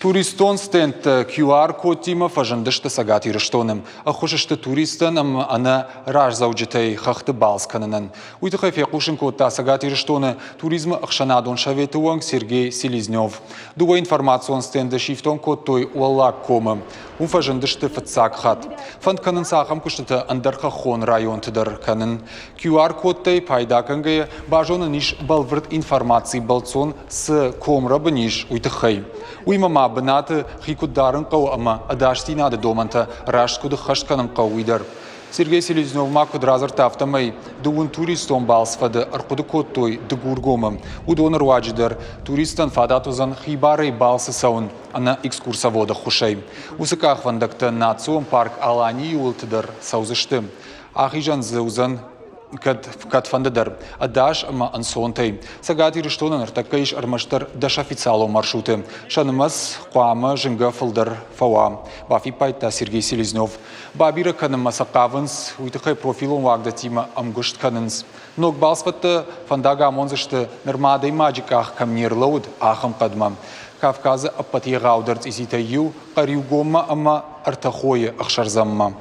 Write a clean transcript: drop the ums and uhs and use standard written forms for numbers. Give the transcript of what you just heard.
Туристон стендтӕ QR-кодтимӕ фӕзындысты Цӕгат Ирыстоны. Ӕххуыс сты туристтӕн ӕмӕ ӕнӕ раздзӕуджытӕй хӕхты балц кӕнынӕн. Уый тыххӕй фехъусын кодта Цӕгат Ирыстоны туризмы ӕхсӕнадон советы уӕнг Сергей Селезнев. Дыууӕ информацион стенды сифтонг кодтой Уӕллаг комы. Уым фӕзындысты фыццаг хатт. Фӕнд кӕнынц ахӕм куыстытӕ ӕндӕр хӕххон районты дӕр кӕнын. QR-кодтӕй пайда кӕнгӕйӕ базонӕн ис бӕлвырд информаци бӕлццон цы комрӕбын ис, уый тыххӕй. Уыимӕ ма бынаты хи куыд дарын хъӕуы ӕмӕ ӕдасдзинады домӕнтӕ раст куыд ӕххӕст кӕнын хъӕуы, уый дӕр. Сергей Селезнев ма куыд радзырдта, афтӕмӕй дыууын туристон балц фӕды ӕрхъуыды кодтой Дыгургомы. Уыдоны руаджы дӕр туристтӕн фадат уыдзӕн хибарӕй балцы цӕуын ӕнӕ экскурсоводы ӕххуысӕй. Уыцы къахвӕндӕгтӕ национ парк Аланийы уылты дӕр цӕудзысты. Ахизӕн дзы уыдзӕн кӕд кӕдфӕнды дӕр ӕдас ӕмӕ ӕнцонтӕй. Цӕгат Ирыстоны ныртӕккӕ ис ӕрмӕстдӕр 10 официалон маршруты. Сӕ нымӕц хъуамӕ зынгӕ фылдӕр фӕуа, бафиппайдта Сергей Селезнев. Бабирӕ кӕнынмӕ сӕ хъавынц, уый тыххӕй профилон уагдӕттимӕ ӕмгуыст кӕнынц. Ног балцвӕдтӕ фӕндаг амондзысты, нырма адӕймаджы къах кӕм не рлӕууыд, ахӕм хъӕдмӕ. Кавказы ӕппӕт егъаудӕр цъититӕй иу Хъӕриугоммӕ ӕмӕ Ӕртӕхойы ӕхсӕрдзӕнмӕ.